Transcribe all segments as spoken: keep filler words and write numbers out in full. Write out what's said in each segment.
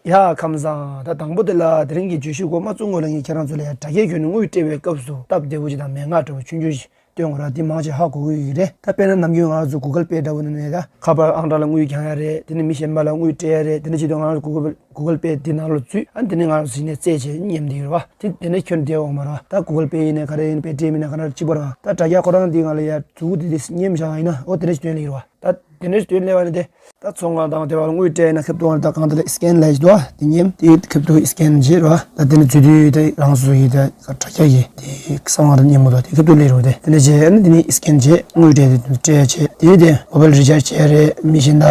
ཡ་ཁམས་བཟང་། ད་དང་པོ་དེ་ལ་དེ་རིང་གི་བརྗོད་གཞི་འགོ་མ་བཙུགས་གོང་ལ་ངས་ཁྱེད་རང་ཚོ་ལ་ཡ་དྲ་རྒྱའི་བརྒྱུད་ནས་དངུལ་སྤྲད་པའི་སྐབས་སུ་སྟབས་བདེ་པོ་ཅིག་དང་མན་ངག་འདྲ་བོ་ཆུང་ཆུང་ཞིག་སྟོན་དགོས་ར། འདི་མང་ཆེ་ཧ་གོ་གི་ཡོད་ཀྱི་རེད། ད་དཔེར་ན་ནམ་རྒྱུན་ང་ཚོ་Google Pay་འདྲ་བོ་ནང་ནས་ད་ཁ་པར་ཨང་གྲངས་ལ་དངུལ་རྒྱག་ཡ་རེད། དེ་ནས་མི་གཞན་པ་ལ་དངུལ་སྤྲད་ཡ་རེད། དེ་ནས་ཆེད་དུ་ང་ཚོ་Google Google Pay་འདི་ནང་ལ་འཛུལ། ཨ་འདི་ནས་ང་ཚོ་གཞི་ནས་རྩེད་བྱེད་མཉམ་འདི་རེད་བ། དེ་དེ་ནས་ཁྱོད་བདེ་འོང་མ་རེད་བ། ད་Google Pay་ཡིན་ནས་ག་རེ་ཡིན་Paytm་ཡིན་ནས་ག་རེ་གཅིག་པ་རེད་བ། ད་དྲ་རྒྱ་ཁོ་རང་འདི་ང་ལ་ཡ་མཛུབ་གུ་འདི་འདི་མཉམ་བཞག་ཡིན་ན་ཨོ་དེ་ནས་སྟོན་ལེ་རེད་བ། ད་དེ་ནས་སྟོན་ལེ་བ་ནི་དེ། ད་ཚོང་ཁང་དང་དེ་བ་ལ་དངུལ་སྤྲད་ན་ཁེབས་ཏུ་ང་ད་གང་དེ་ལ་scan་ལ་ཡིས་དོ་དེ་ཉེམ་དེ་ཁེབས་ཏུ་scan་བྱེད་རོ། ད་དེ་ནི་ཚུལ་དུ་དེ་རང་སོ་ཡི་དེ་དྲ་རྒྱ་ཡི་དེ་གསང་བ་དང་ཉེ་མོ་དོ་དེ་ཁེབས་ཏུ་ལེ་རོ། དེ་དེ་ནི་བྱས་ཨ་ནི་དེ་ནི་scan་བྱེད་དངུལ་སྤྲད་དེ་སྤྲད་བྱེད་དེ་དེ་mobile recharge་བྱེད་རེད། མི་གཞན་ད་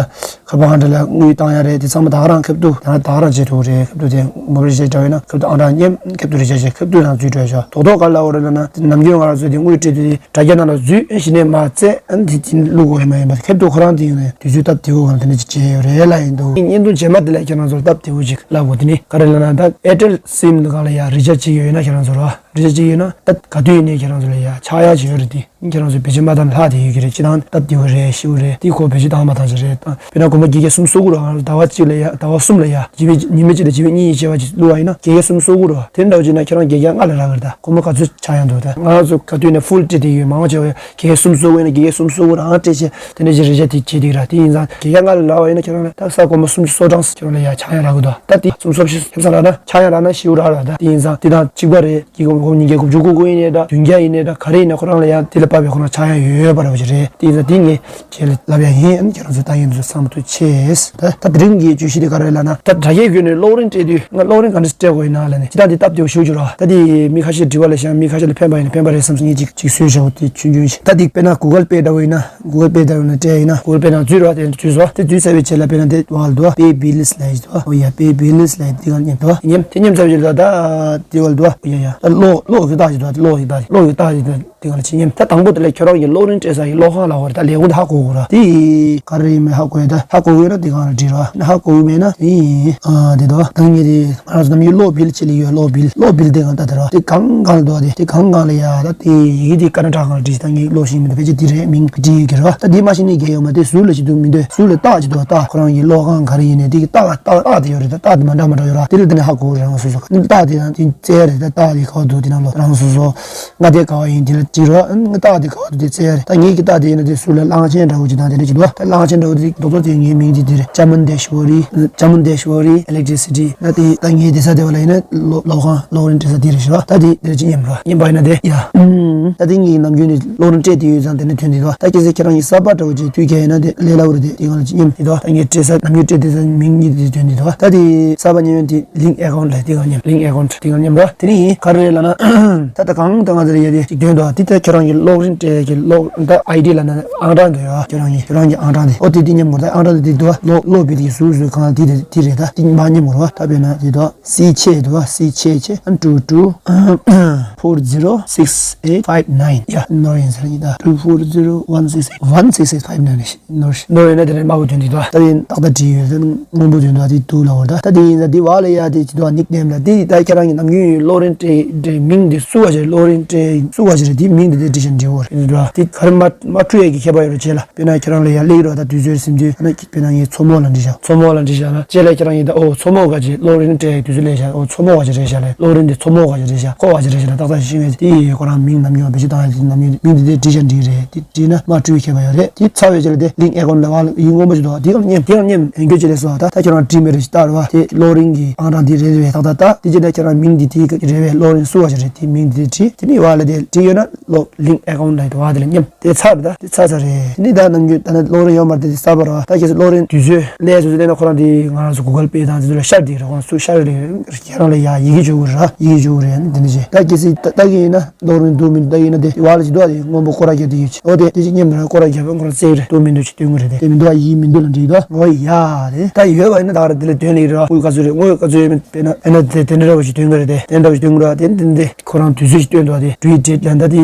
ཁ་པར་ཧང་ད་ལ་དངུལ་བཏང་ཡ་རེད། དེ་ཚང་མ་ད་ག་རང་ཁེབས་ཏུ་ད་ག་རང་བྱེད་ཐུབ་རེད། ཁེབས་ཏུ་དེ་mobile recharge་འདྲ་བས་ན་ཁེབས་ཏུ་ཨང་གྲངས་ཉེམ་ཁེབས་ཏུ་recharge་བྱེད་ཁེབས་ཏུ་ནང་འཛུལ་འགྲོ་ཤོག་དོ་དོ་ག་ལ་འོ་རེད་ལ་ན་དེ་ནམ་རྒྱུན་ང་རང་ཚོ་དེ་དངུལ་སྤྲད་དེ་དྲ་རྒྱ་ནང་ལ་འཛུལ་ཨེ་གཞི་ནས་མ་རྩེ་ཨ་ནི་དེ་དེ་བླུག་དགོས་ཡ་མ་ཡིན་པ་ཁེབས་ཏུ་ཁོ་རང་དེ་ཡིན་ནས་དུས་ཚོད་སྟབས་བདེ་བོ་གང་དེ་འདྲ་ཅིག་བྱས་ཡོད་རེད་ལ་ཡིན་འདུག་བརྙན་ཐུང་རྗེས་མ་དེ་ལ་ཁྱེད་རང་ཚོར་སྟབས་བདེ་བོ་ཅིག་ལབ་དགོས། དེ་ནི་ག་རེ་ལབ་ན་ད་Airtel་sim་གང་ལ་ཡ་recharge་བྱེད་ཡོད་ན་ཁྱེད་རང་ཚོར་ར་recharge་བྱེད་ཡོད་ན་ད་ག་དུས་ཡིན་ནའི་ཁྱེད་རང་ཚོ་ལ་ཡ་ཆག་ཡ་ཅིག་ཡོད་རེད། དེ་ཁྱེད་རང་ཚོ་བེད་སྤྱོད་མ་བཏང་ལྷག་དེ་ཡོད་ཀྱི་རེད། སྤྱི་བཏང་སྟབས་བདེ་བོ་རེད། ཞེ་པོ་རེད། དེ་ཁོ་བེད་སྤྱོད་བཏང་མ་བཏང་ཅིག་རེད། དཔེར་ན་དགོང་མོ་བརྒྱད་བརྒྱ་སུམ་སོ་དགུ་ར་ཟླ་བ་གཅིག་ལ་ཡ་ཟླ་བ་གསུམ་ལ་ཡ་ཇི་བི་ཉི་མ་གཅིག་ལ་ཇི་བི་གཉིས་བྱས་པ་ཅིག་བླུགས་པ་ཡིན་ན་བརྒྱད་བརྒྱ་སུམ་སོ་དགུ་ར་དེ་འདྲ་བྱས་ན་ཁྱེད་རང་བརྒྱད་བརྒྱ་ལྔ་ལ་རག་གི་རེད། ད་དགོང་མོ་ག་ཚོད་ཆག་ཡང་འདུག་ད་ང་རང་ཚོ་ག་དུས་ནས་full་སྤྲད་དེ་ཡོད། མང་བ་བྱས་པ་ཡ་བརྒྱད་བརྒྱ་སུམ་སོ་དགུ་ཡིན་ན་བརྒྱད་བརྒྱ་སུམ་སོ་དགུ་རང་སྤྲད་བྱས་དེ་འདྲ་ཅིག་རེ་ཆ་དེ་བྱེད་དེ་ར། དེ་ཡིན་ཙང་བརྒྱད་བརྒྱ་ལྔ་ལ་རག་པ་ཡིན་ན་ཁྱེད་རང་ལ་ད་ས་དགོང་མོ་སུམ་ཅུ་སོ་གྲངས་ཁྱེད་རང་ལ་ཡ་ཆག་ཡང་རག་གི་འདུག་ད་དེ་སུམ་ཅུ་སོ་བཞི་ཁེབས་ས་རག་ན་ཆག་ཡང་རག་ན་ཞེ་པོ་རག་ར། ད་དེ་ཡིན་ཙང་དེ་དང་གཅིག་པ་རེད། ཀྱི་གོང་གོང་ཉིས་བརྒྱ་དགུ་བཅུ་གོ་དགུ་ཡིན་ནའི་འདྲ་བདུན་བརྒྱ་ཡིན་ནའི་འདྲ་ག་རེ་ཡིན་ན་ཁོ་རང་ལ་ཡང་དེ་ལ་དཔག་པའི་ཁོ་རང་ཆག་ཡང་ཡོད་པ་རེད་བ་ཅིག་རེད། དེ་ཡིན་ཙང་དེ་ངས་ཁྱེད་ལ་ལབ་ཡ་ཡིན། ཁྱེད་རང་ཚོ་ལྟ་ཡིན་ཚོ་ཚང་མ་ཐུགས་ཆེ། ད་ད་དེ་རིང་གི་བརྗོད་གཞི་དེ་ག་རེ་ལབ་ན་ད་དྲ་རྒྱའི་བརྒྱུད་ནས་གློག་རིན་སྤྲད་དུས་ང་གློག་རིན་ག་འདྲ་སྤྲད་དགོས་ཡིན་ན་ལབ་ནས་ཅི་ད་འདི་སྟབས་བདེ་བོ་ཞུ་རྒྱུ་ར། ད་དེ་མི་ཁ་ཤས་དྲི་བ་ལ་ཤང་མི་ཁ་ཤས་ལ་ཕན་པ་ཡིན་ན་ཕན་པ་རེད་བསམ་སོང་། ངས་ཅིག་ཅིག་བཟོས་བཞག་དེ་ཆུང་ཆུང་ཞིག་ད་འདི་དཔེར་ན་Google Pay་འདྲ་བོ་ཡིན་ན། Google Pay་དང་ནས་སྤྲད་ཡིན་ན་Google Pay་ནང་འཛུལ་རོགས། དེ་འཛུལ་སོང་། དེ་འཛུལ་ཚར་བའི་རྗེས་ལ་དཔེར་ན་དེ་བར་དུ་Pay Bills་ལབ་ཡོད་དོ། ཨོ་ཡ་Pay Bills་ལབ་དེ་གང་ཉན་དོ། ཉན་དེ་ཉན་ཚར་བའི་རྗེས་ལ་ད་དེ་བར་དུ་ཨོ་ཡ་ཡ་ད་གློག་གློག་གི་རྟགས་ཅིག་འདུག་དེ་གློག་གི་རྟགས་ཅིག་གློག་གི་རྟགས་ཅིག་འདུག་དེ་གང་ལ་ཅི་ཉན། ད་དང་པོ་དེ་ལ་ཁྱོད་རང་གི་གློག་རིན་སྤྲད་ས་ཡི་གློག་ཁང་ལ་བར་ད་ལས་ཁུངས་དེ་ཧ་གོ་དགོས་ར། དེ་ག་རེ་ཡིན་མིན་ཧ་གོ་ཡ་ད་ཧ་གོ་གི་ཡོད་ན་དེ་གང་ལ་འགྲིག་ར། ཧ་གོ་གི་མེད་ན་དེ་ཨ་དེ་དོ་ད་ངས་དེ། ང་རང་ཚོ་ནམ་རྒྱུན་གློག་བིལ་ཆེད་ལ་ཡོད། གློག་བིལ་གློག་བིལ་དེ་གང་ལྟ་དེ་ར། དེ་གང་གང་ལ་འདུག་དེ་དེ་གང་གང་ལ་ཡ་ད་དེ་ཡི་གེ་དེ་ཀ་ན་ཊ་གང་ལ་བྲིས་ད་ངས་ཀློག་ཤེས་མི་འདུག་ཕལ་ཆེར་དེ་རེད་མིང་བྲིས་ཡོད་ཀྱི་ར། ད་དེ་མ་ཤེས་ནས་རྒྱལ་ཡོད་མ་དེ་ཟུར་ལ་ཅི་འདུག་མི་འདུག་ཟུར་ལ་རྟགས་ཅི་འདུག་རྟགས་ཁོ་རང་གི་གློག་ཁང་ག་རེ་ཡིན་ནས་དེ་གི་རྟགས་རྟགས་རྟགས་དེ་ཡོད་རེད། ད་རྟགས་དེ་མ་འདྲ་མ་འདྲ་ཡོད་ར། དེ་ལ་དེ་ནས་ཧ་གོ་རང་སོ་སོ་རྟགས་དེ་ཡང་དེ་བཙལ་རེད། ད་རྟགས་དེ་ག་བ་འདུག་དེ་ནང་ལོགས་རང་སོ་སོ་ང་དེ་ག་བ་ཡིན་དེ་ལ་བྲིས་རོགས། རྟགས་དེ་ག་བ་འདུག་དེ་བཙལ་རེད། ད་ངས་ཀྱི་རྟགས་དེ་ཡིན་ན་དེ་ཟུར་ལ་གླང་ཆེན་འདྲ་བོ་ཅིག་དང་དེ་འདྲ་ཅིག་འདུག་ད་གླང་ཆེན་འདྲ་བོ་དེ་རྡོག་རྡོག་དེ་ངའི་མིང་དེ་དེ་རེད། ཅ་མུན་དེ་ཤོ་རི། ཅ་མུན་དེ་ཤོ་རི་ཨེ་ལེག་ཊི་སི་ཊི། ད་དེ་ད་ངའི་དེ་ས་དེ་བ་ལ་ཡིན་ན་ལོ་ལོ་ཁང་གློག་རིན་སྤྲད་ས་དེ་རེད་ཤག་ད་དེ་དེ་ཅི་སྙམ་རོ། སྙམ་པ་ཡིན་ན་དེ་ཡ། ད་དེ་ངའི་ནམ་རྒྱུན་ནས་གློག་རིན་སྤྲད་དེ་ཡོད་ཙང་དེ་ནས་ཐོན་དེ་དོ། ད་ཁྱེད་ཚོས་ཁྱེད་རང་གི་གསར་པ་འདྲ་བོ་ཅིག་དུས་ཁྱེད་ཡིན་ན་དེ་ལས་སླ་བོ་རེད། དེ་དེ་གང་ལ་ཅི་སྙམ་དེ་དོ། ད་ངའི་སྤྲད་ས་ནམ་རྒྱུན་སྤྲད་དེ་ས་མིང་གཉིས་དེ་ཐོན་དེ་དོ། ད་དེ་གསར་པ་ཉེ་ཡོན་དེ་ལིང་ཨེ་ཁའུན་ཊི་ལ་དེ་གང་སྙམ། ལིང་ཨེ་ཁའུན་ཊི་དེ་གང་སྙམ་རོ། དེ་ནི་ག་རེ་རེད་ལབ་ན། ད་ད་གང་ད་ང་ཚོ་ལ་ཡ་དེ་ཅིག་དོན་དོ། དེ་ད་ཁྱེད་རང་གི་གློག་རིན་སྤྲད་ཀྱི་གློག་ད་ཨའི་ཌི་ལབ་ན་ཨང་གྲངས་དེ་ཡོད་ཁྱེད་རང་གི་ཁྱེད་རང་གི་ཨང་གྲངས་དེ། ཨོ་དེ་དེ་སྙམ་དགོས། ད་ཨང་གྲངས་དེ་དེ་དོ། གློག་གློག་བིལ་གྱི་ཟུར་ཟུར་གང་དེ་དེ་དེ་རེད། ད་དེ་མ་སྙམ་དགོས་རོ། ད་དཔེར་ན་དེ་དོ། སི་ཆེ་དུ་བ། སི་ཆེ་ཆེ། two two four zero six eight five nine། ཡ་ནོར་ཡིན་ཟེར་ཡིན་ད། two four zero one six eight one six eight five nine། ནོར་ནོར་ཡིན་ན་དེ་ནས་དམར་པོ་དོན་དེ་དུ་བ། ད་ཡིན་ཏག་ཏག་བྲིས་ཡོད་ཟེར། སྔོན་པོ་དོན་དུ་བ་དེ་དུ་ལ་བར་ད། ད་དེ་ཡིན་ད་དེ་བ་ལ་ཡ་དེ་ཅི་དུ་བ་ནིག་ནེམ་ལ་དེ་ད་ཁྱེད་རང་གི་ནམ་རྒྱུན་ཡོད་གློག་རིན་སྤྲད་སྤྲད་མིང་དེ་སུ་བ་ཞིག་རེད། གློག་རིན་སྤྲད་སུ་བ་ཞིག་རེད། དེ་མིང་དེ་དེ་བྲིས་བཞག་འབྲི་བོར་དེ་དུ་བ། དེ་ག་རེ་མ་མ་འཁྲུལ་ཡས་ཀྱི་ཁྱད་པར་ཡོད་རེད་བྱས་ལ། དཔེར་ན་ཁྱེད་རང་ལ་ཡ་སླེབས་རོགས། ད་དུས་ཚོད་སིམ་དུས་ཨ་ན་དཔེར་ན་ངས་མཚོ་མོ་ལ་འབྲི་བཞག་མཚོ་མོ་ལ་འབྲི་བཞག་ན་ཅེ་ལ་ཁྱེད་རང་ཡིན་ད། ཨོ་མཚོ་མོ་ག་ཅེ་གློག་རིན་སྤྲད་དུས་ཚོད་སླེབས་བཞག་ཨོ་མཚོ་མོ་ག་ཅེ་རེད་བཞག་ལ་གློག་རིན་དེ་མཚོ་མོ་ག་ཅེ་རེད་བཞག་ལ་ཁོ་ག་ཅེ་རེད་བཞག་ལ་ཏག་ཏག་ཤེས་ངེས་དེ་ཁོ་རང་མིང་ནམ་ཡོང་བེད་སྤྱོད་བཏང་ཡ་དེ་ནམ་ཡོང་མིང་དེ་དེ་བྲིས་བཞག་འབྲི་རེད། དེ་བྲིས་ན་མ་འཁྲུལ་ཁྱད་པར་ཡོད་རེད། དེ་ཚར་བའི་རྗེས་ལ་དེ་ལིང་ཨེ་ཁའུན་ཊི་ལ་བ་ལ་ཡིག་སྔོན་པོ་ཞིག་འདུག་དེ་གང་སྙམ་དེ་གང་སྙམ་ཡོན་གྱོད་ཅེ་ལས་སོ། ད་ད་ཁྱེད་རང་བྲིས་མེད་རེད་ཞིག་ལྟ་རོགས། དེ་གློག་རིན་གྱི་ཨང་གྲངས་དེ་རེད་རེད། ཏག་ཏག་ད་དེ་རྗེས་ལ་ཁྱེད་རང་མིང་དེ་དེ་རེད་བས་གློག་རིན་སུ་བ་ཞིག་རེད། དེ་མིང་དེ་དེ་བྲིས་དེ་ནི་བ་ལ་དེ་བྲིས་ཡོད་ན། ལོ་ལིང་ཨེ་ཁའུན་ཊི་ལ་དུ་བ་དེ་ལ་མཉམ་དེ་ཚར་ད་དེ་ཚར་ཚར་རེད། དེ་ནི་ད་ནམ་རྒྱུན་ད་ནི་གློག་རིན་ཡོད་མ་རེད། དེ་གསར་པ་རེད་བ། ད་ཁྱེད་ཚོ་གློག་རིན་དུས་ཚོད་ལས་ཚོད་ཚོད་ལས་ན་ཁོ་རང་དེ་ང་རང་ཚོ་གུ་གལ་པེ་དང་དེ་ཚོ་ལ་ཤར་དེ་རེད། ཁོང་ཚོ་ཤར་རེད། ཁྱེད་རང་ལ་ཡ་ཡི་གེ་བཅུག་གི་རེད། ཡི་གེ་བཅུག་གི་རེད། དེ་འདྲ་བྱས་ད་ཁྱེད་ཚོས་ད་ལྟ་གི་ཡིན་ན་གློག་རིན་འདུག་མི་འདུག་ད་ཡིན་ན་དེ་བ་ལ་ཅི་འདུག་ཨ། དེ་སྔོན་པོ་སྐོར་ར་རྒྱབ་དེ་ཡོད་ཅི་ཨོ་དེ་དེ་ཅི་སྙམ་ར་སྐོར་ར་རྒྱབ་ཁོ་རང་རྩེ་རེད། འདུག་མི་འདུག་ཅི་སྟོན་གི་རེད། དེ་དེ་མི་འདུག་ཨ། ཡི་མི་འདུག་ལ་འདྲི་འདུག་ཨོ་ཡ་རེད། ད་ཡོད་བ་ཡིན་ན་ད་ག་ར་དེ་ལ་དོན་ལེགས་རེད་བ། དབུས་ག་ཚོད་རེད། དངུལ་ག་ཚོད་ཡོད་མེད་དཔེར་ན་དཔེར་ན་དེ་དེ་འདྲ་འདྲ་བ་ཞིག་སྟོན་གི་རེད། དེ་དེ་འདྲ་བ་ཞིག་སྟོན་གི་རེད་བ། དེ་དེ་དེ། ཁོ་རང་དུས་ཚོད་ཅིག་སྟོན་འདུག་དེ་due date་ལ་ད་དེ་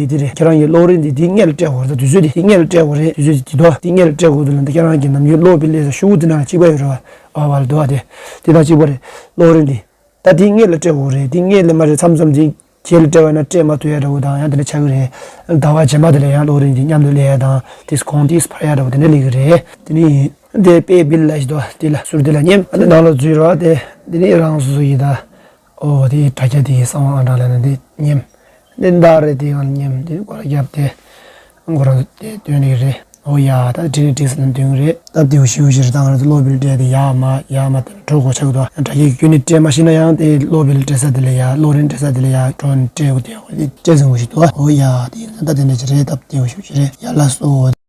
དེ་རེད། ཁྱེད་རང་གི་གློག་རིན་དེ་དེ་སྔོན་ལ་སྤྲད་དགོས་རེད། དུས་ཚོད་དེ་དེ་སྔོན་ལ་སྤྲད་དགོས་རེད། དུས་ཚོད་དེ་དེ་དོ་དེ་སྔོན་ལ་སྤྲད་དགོས་འདུག་ལ། འདི་ཁྱེད་རང་གི་ནམ་རྒྱུན་གློག་བི་ལ་ཤོག་བུ་དེ་ནང་གཅིག་པ་ཡོད་རེད་བ། ཨ་བ་ལ་འདུག་བ། དེ་དེ་དང་གཅིག་པ་རེད། གློག་རིན་དེ་ད་དེ་སྔོན་ལ་སྤྲད་དགོས་རེད། དེ་སྔོན་ལ་མ་རེད་མཚམས་མཚམས་དེ་རྗེས་ལ་སྤྲད་པ་ན་སྤྲད་མ་ཐུབ་ཡ་འདྲ་བོ་དང་ཡང་དེ་འདྲ་ཆགས་ཀྱི་རེད། ཟླ་བ་རྗེས་མ་དེ་ལ་ཡང་གློག་རིན་དེ་མཉམ་དུ་སླེབས་ཡ་དང་དེ་གོང་དེ་འཕར་ཡ་འདྲ་བོ་དེ་འདྲ་སླེབས་ཀྱི་རེད། དེ་ནི། དེ་པེ་བིལ་ལ་ཞིག་འདུག་དེ་ལ་ཟུར་དེ་ལ་ཉེམ། ཨ་དེ་ནང་ལ་འཛུལ་རོགས། དེ་དེ་ནི་རང་སོ་སོ་ཡི་ད། ཨོ་དེ་དྲ་རྒྱ་དེ་གསང་བ་ཨང་གྲངས་ལ་ན་དེ་ཉེམ། དེ་མདའ་རེད། དེ་ཡང་ཉེམ། དེ་སྐོར་རྒྱབ་དེ་ཁོ་རང་དེ་སྟོན་ནི་རེད། ཨོ་ཡ་ད་དྲི་ནི་དྲི་ཟེར་ན་འདོན་གི་རེད། སྟབས་བདེ་བོ་ཞེ་པོ་ཞིག་རེད། ད་ང་རང་ཚོ་གློག་བིལ་སྤྲད་དེ་ཡར་མར་ཡར་མར་དེ་འགྲོ་དགོས་ཆགས་འདུག་དྲ་རྒྱའི་བརྒྱུད་ནས་སྤྲད་མ་ཤེས་ན་ཡང་དེ་གློག་བིལ་སྤྲད་ས་དེ་ལ་ཡར། གློག་རིན་སྤྲད་ས་དེ་ལ་ཡར་འགྲོ་ནས་སྤྲད་དགོས། དེ་ཡང་དེ་སྤྲད་ཟིན་དགོས་ཞིག་འདུག་ཨོ་ཡ་དེ་ཡིན་ན་ད་དེ་འདྲ་ཅིག་རེད། སྟབས་བདེ་བོ་ཞེ་པོ་ཞིག་རེད། ཡ་ལགས་སོ།